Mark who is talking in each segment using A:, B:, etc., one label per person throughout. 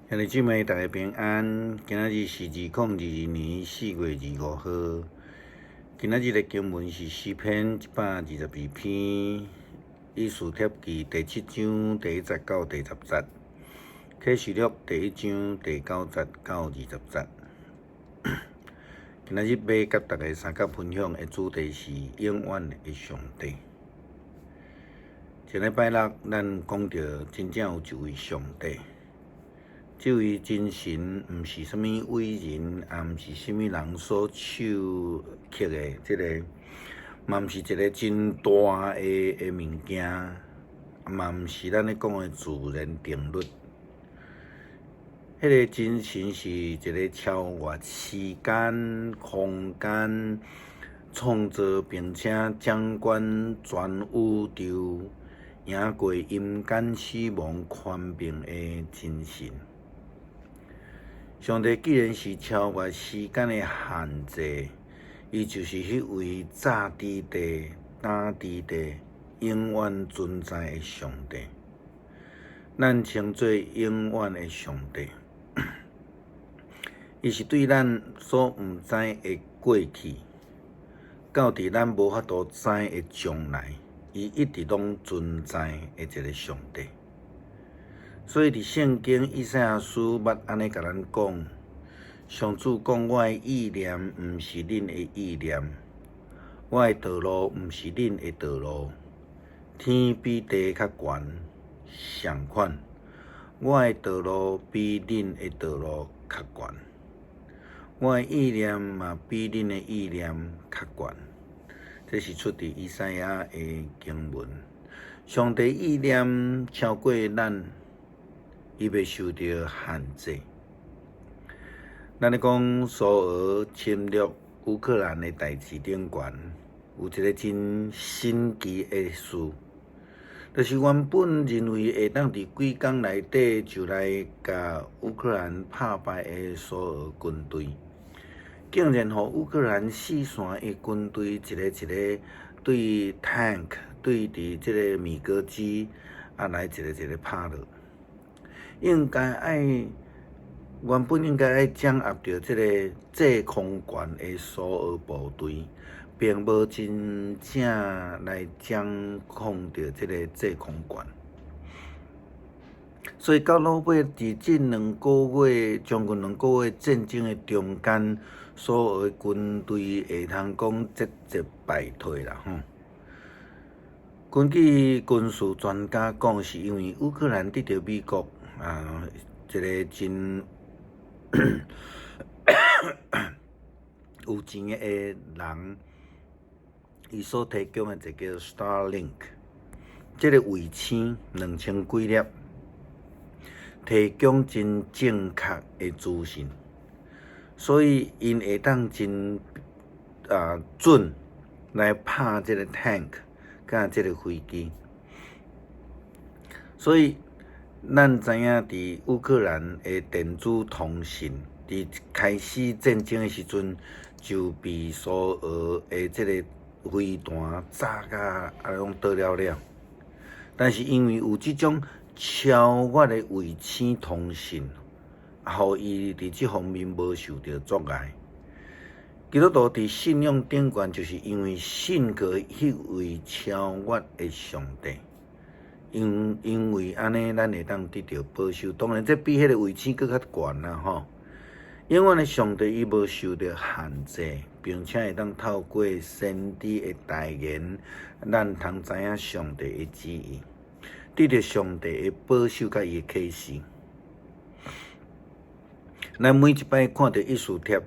A: 兄弟姊妹，大家平安。今仔日是2022年4月25號。今仔日的經文是詩篇122篇，以斯帖記第七章第一節到第十節，啟示錄第一章第九節到20節。今仔日欲佮大家相佮分享的主題是永遠的上帝。前禮拜六，咱講著真正有一位上帝。這位真神毋是啥物偉人，也毋是啥物人所手刻的，這个嘛毋是一个真大的物件，嘛毋是咱咧講的自然定律。彼个真神是一个超越時間、空間、創造並且掌管全宇宙、贏過陰間死亡權柄的真神。上帝既然是超越時間的限制，伊就是彼位早佇地、當佇地、永遠存在的上帝。咱稱做永遠的上帝，伊是對咱所毋知的過去，到佇咱無法度知的將來，伊一直攏存在的一个上帝。所以佇聖經以賽亞書捌按呢共咱講，上主講：我的意念毋是恁的意念，我的道路毋是恁的道路。天比地較懸，相款，我的道路比恁的道路較懸，我的意念嘛比恁的意念較懸。這是出佇以賽亞的經文。上帝意念超過咱。伊袂受著限制。咱咧講蘇俄侵略烏克蘭的代誌頂懸，有一个真神奇的事，就是原本認為會當佇幾工內底就來共烏克蘭拍敗的蘇俄軍隊，竟然予烏克蘭四線的軍隊一个一个對 tank 對佇這个米格機啊來一个一个拍落。應該愛原本應該愛掌握著這个制空權的蘇俄部隊，並無真正來掌控著這个制空權。所以到落尾，佇這兩个月，將近兩个月戰爭的中間，蘇俄軍隊會通講節節敗退啦吼。根據軍事專家講，是因為烏克蘭得著美國啊，一个真有錢的人，伊所提供的一个叫 Starlink，這个衛星兩千幾粒，提供真正確的資訊，所以𪜶會當真準來拍這个 tank 佮這个飛機，所以。咱知影，佇烏克蘭的電子通訊，佇開始戰爭的時陣，就被蘇俄的這个飛彈炸甲啊攏倒了了。但是因為有這種超越的衛星通訊，予伊佇這方面無受著阻礙。基督徒佇信仰頂懸，就是因為信靠彼位超越的上帝。因為按呢，咱會當得著保守。當然，這比彼个衛星閣較懸啦吼。永遠的上帝伊無受著限制，並且會當透過先知的代言，咱通知影上帝的旨意，得著上帝的保守佮伊的啟示。咱每一擺看著以斯帖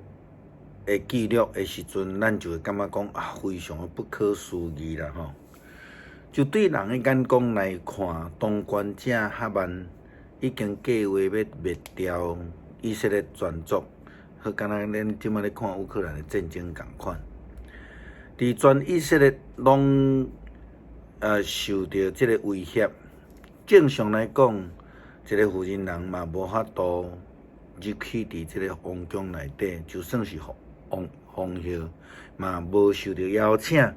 A: 的記錄的時陣，咱就會感覺講啊，非常的不可思議啦吼。就對人的眼光來看，當權者哈曼已經計劃欲滅掉以色列全族，好敢若咱這擺咧看烏克蘭的戰爭仝款。佇全以色列攏受著這个威脅。正常來講，一个婦人人嘛無法度入去佇這个王宮內底，就算是王皇后嘛無受著邀請，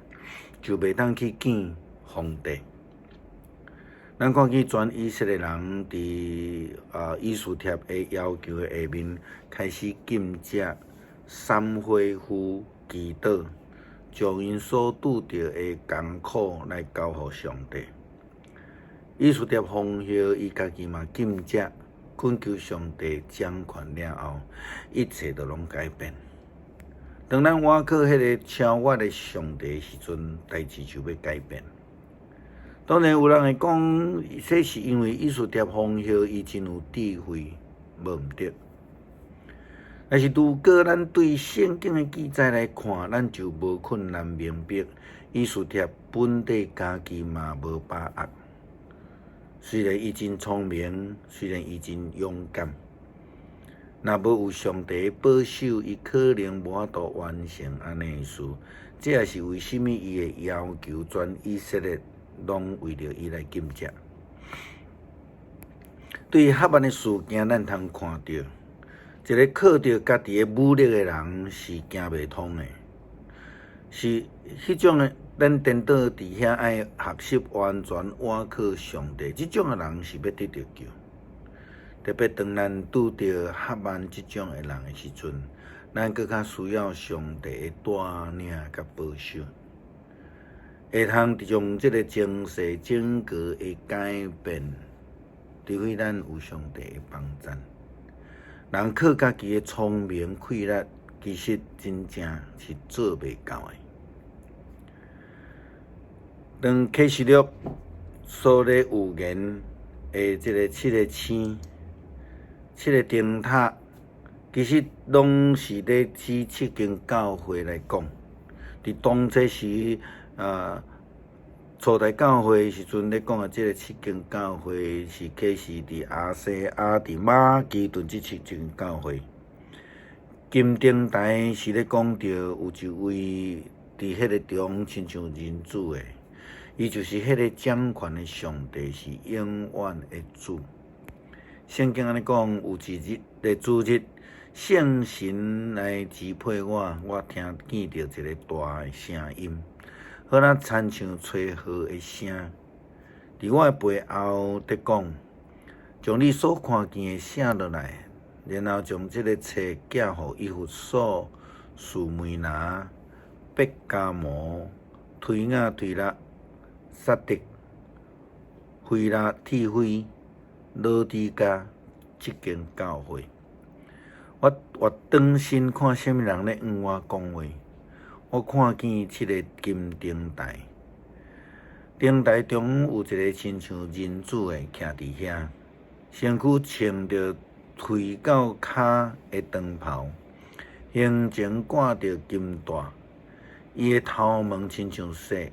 A: 就袂當去見皇帝。咱看見全以色列人佇以斯帖的要求的下面，開始禁食、懺悔呼、祈禱，將𪜶所拄著的艱苦來交予上帝。以斯帖皇后伊家己嘛禁食，懇求上帝掌權了後，一切都攏改變。當咱倚靠彼个超越的上帝的時陣，代誌就欲改變。當然有人會講，這是因為以斯帖皇后伊真有智慧，無毋對。但是如果咱對聖經的記載來看，咱就無困難明白，以斯帖本底家己嘛無把握。雖然伊真聰明，雖然伊真勇敢，若無有上帝保守，伊可能無法度完成按呢的事。這也是為啥物伊會要求全以色列攏為著伊來禁食。對哈曼的事件，咱通看著，一个靠著家己的武力的人是行袂通的，是彼種的。咱顛倒佇遐愛學習完全倚靠上帝，這種的人是欲得著救。特別當咱拄著哈曼這種的人的時陣，咱閣較需要上帝的帶領佮保守，會通將這个情勢整個的改變，除非咱有上帝的幫贊。人靠家己的聰明氣力，其實真正是做袂到的。當啟示錄所咧預言的這个七个星、七个燈塔，其實攏是咧指七間教會來講。佇當初時，初代教會時陣咧講的這个七間教會是啟示佇亞細亞、佇馬其頓這七間教會。金燈臺是咧講著有一位佇彼个中親像人子的。伊就是彼个掌權的上帝，是永遠的主。聖經按呢講，有一日的主日，聖神來支配我，我聽見著一个大的聲音，好若親像吹號的聲，佇我的背後佇講：將你所看見的寫落來，然後將這个冊寄予以弗所、士每拿、伯加摩、推雅推喇、撒狄、非拉鐵非、老底嘉這間教會。我倚轉身看啥物人咧向我講話，我看見七个金燈臺，燈臺中有一个親像人子的徛佇遐，身軀穿著腿到跤的長袍，胸前掛著金帶，伊的頭毛親像雪，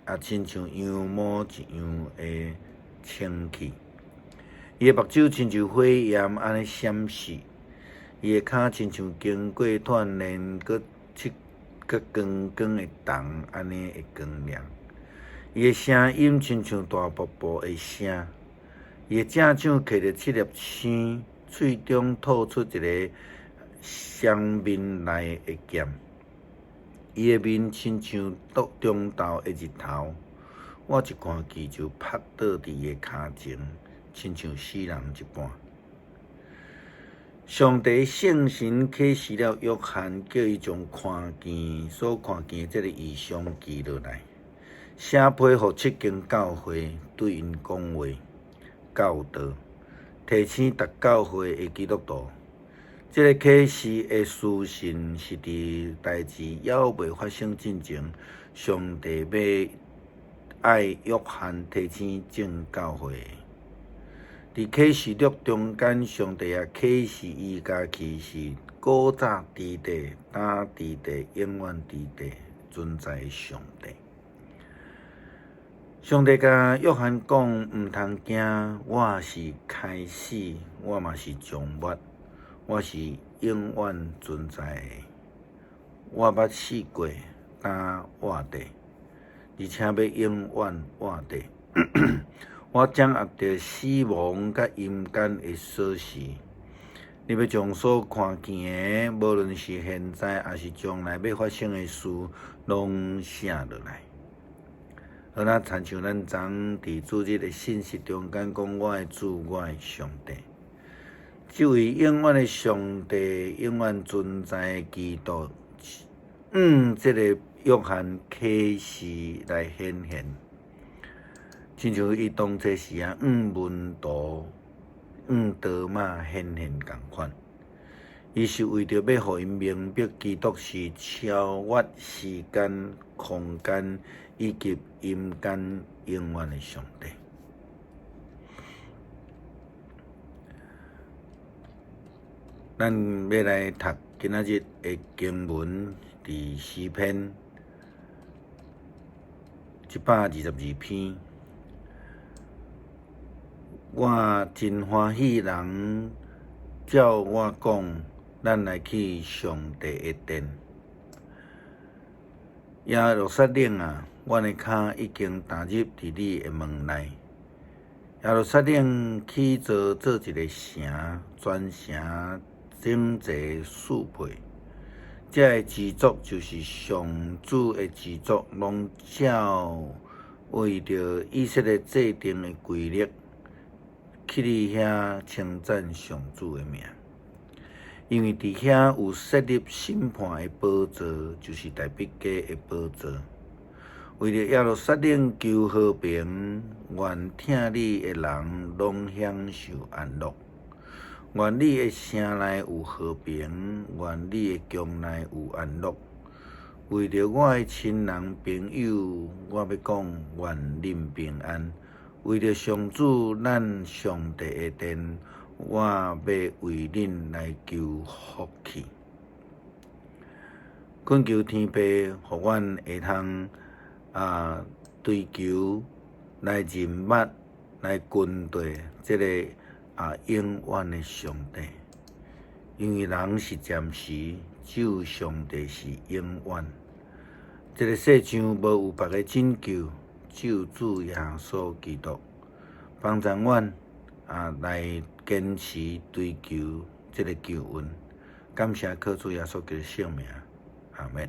A: 也親像羊毛一樣的清氣，伊的目睭親像火焰按呢閃爍，伊的跤親像經過鍛煉、閣切閣光光的銅按呢的光亮，伊的聲音親像大瀑布的聲，伊的正手提著七粒星，喙中吐出一个雙面刃的劍。伊的面親像中晝的日頭，我一看見就仆倒佇伊的跤前，親像死人一般。上帝聖神啟示了約翰，叫伊將看見所看見的這个異象記落來，寫批予七間教會，對𪜶講話、教導、提醒逐教會的基督徒。這个啟示的書信是佇代誌猶未發生進前，上帝欲愛約翰提醒眾教會的。佇啟示錄中間，上帝也啟示伊家己是古早佇地、今佇地、永遠佇地存在的上帝。上帝共約翰講：毋通驚，我是開始，我嘛是終末。我是永遠存在的，我捌死過，今活著，而且欲永遠活著。我掌握著死亡佮陰間的鎖匙。你欲將所看見的，無論是現在抑是將來欲發生的事，攏寫落來。好若親像咱昨佇主日的信息中間講，我的主，我的上帝，這位永遠的上帝，永遠存在的基督，這个約翰啟示來顯現，親像伊當初時啊，向門徒、向多馬顯現仝款。伊是為著欲予𪜶明白，基督是超越時間、空間以及陰間永遠的上帝。咱欲來讀今仔日的經文，佇詩篇122篇。我真歡喜人照我講，咱來去上帝的殿。耶路撒冷啊，阮的跤已經踏入佇你的門內。耶路撒冷起造做一个城，全城整齊四配。這个支族就是上主的支族，攏照為著以色列制定的規律，去佇遐稱讚上主的名。因為佇遐有設立審判的寶座，就是大衛家的寶座。為著耶路撒冷求和平，願疼你的人攏享受安樂。願你的城內有和平，願你的宮內有安樂。為著我的親人朋友，我欲講願恁平安。為著上主咱上帝的殿，我欲為恁來求福氣。懇求天父，予阮會通啊追求來認捌來跟綴這个永遠的上帝，因為人是暫時，只有上帝是永遠。這个世上無有別个拯救，只有主耶穌基督幫助阮來堅持追求這个救恩。感謝靠主耶穌基督聖名，阿們。